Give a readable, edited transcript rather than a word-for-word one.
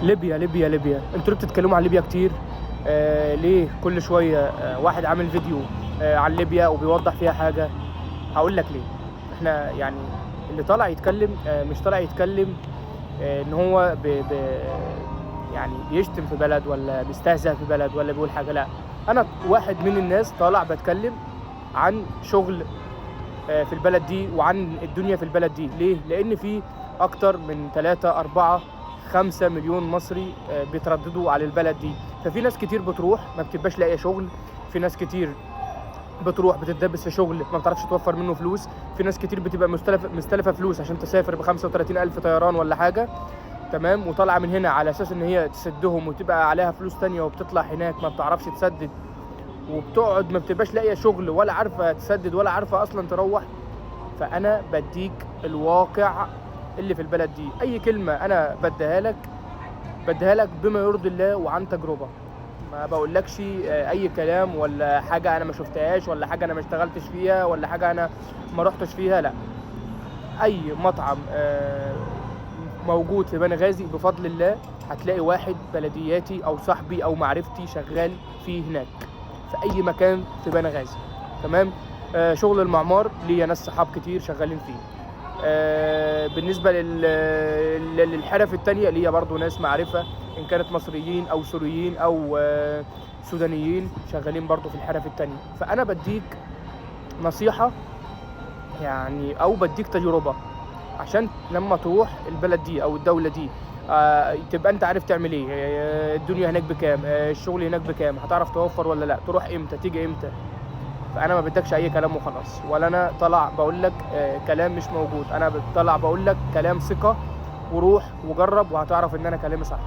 ليبيا ليبيا ليبيا، انتوا ليه بتتكلموا عن ليبيا كتير؟ ليه كل شوية واحد عامل فيديو عن ليبيا وبيوضح فيها حاجة؟ هقول لك ليه. احنا يعني اللي طالع يتكلم مش طالع يتكلم ان هو ب يعني بيشتم في بلد ولا بيستهزأ في بلد ولا بيقول حاجة. لا، انا واحد من الناس طالع بتكلم عن شغل في البلد دي وعن الدنيا في البلد دي. ليه؟ لان في اكتر من 3 4 5 مليون مصري بيترددوا على البلد دي. ففي ناس كتير بتروح ما بتبقاش لاقيه شغل، في ناس كتير بتروح بتتدبس في شغل ما بتعرفش توفر منه فلوس، في ناس كتير بتبقى مستلفه فلوس عشان تسافر ب 35,000 طيران ولا حاجة، تمام، وطالعه من هنا على اساس ان هي تسدهم وتبقى عليها فلوس تانية، وبتطلع هناك ما بتعرفش تسدد، وبتقعد ما بتبقاش لاقيه شغل ولا عارفه تسدد ولا عارفه اصلا تروح. فانا بديك الواقع اللي في البلد دي. اي كلمة انا بديها لك بديها لك بما يرضي الله وعن تجربه، ما بقولكش اي كلام ولا حاجة انا ما شفتهاش ولا حاجة انا ما اشتغلتش فيها ولا حاجة انا ما رحتش فيها. لا، اي مطعم موجود في بنغازي بفضل الله هتلاقي واحد بلدياتي او صاحبي او معرفتي شغال فيه هناك في اي مكان في بنغازي، تمام. شغل المعمار ليا ناس صحاب كتير شغالين فيه. بالنسبة للحرف التانية ليا برضو ناس معرفة، إن كانت مصريين أو سوريين أو سودانيين شغالين برضو في الحرف التانية. فأنا بديك نصيحة يعني، أو بديك تجربة عشان لما تروح البلد دي أو الدولة دي تبقى أنت عارف تعمل إيه. الدنيا هناك بكام، الشغل هناك بكام، هتعرف توفر ولا لأ، تروح إمتى، تيجي إمتى. فانا ما بدكش اي كلام وخلاص، ولا انا طالع بقول لك كلام مش موجود، انا طالع بقول لك كلام ثقة، وروح وجرب وهتعرف ان انا كلامي صح.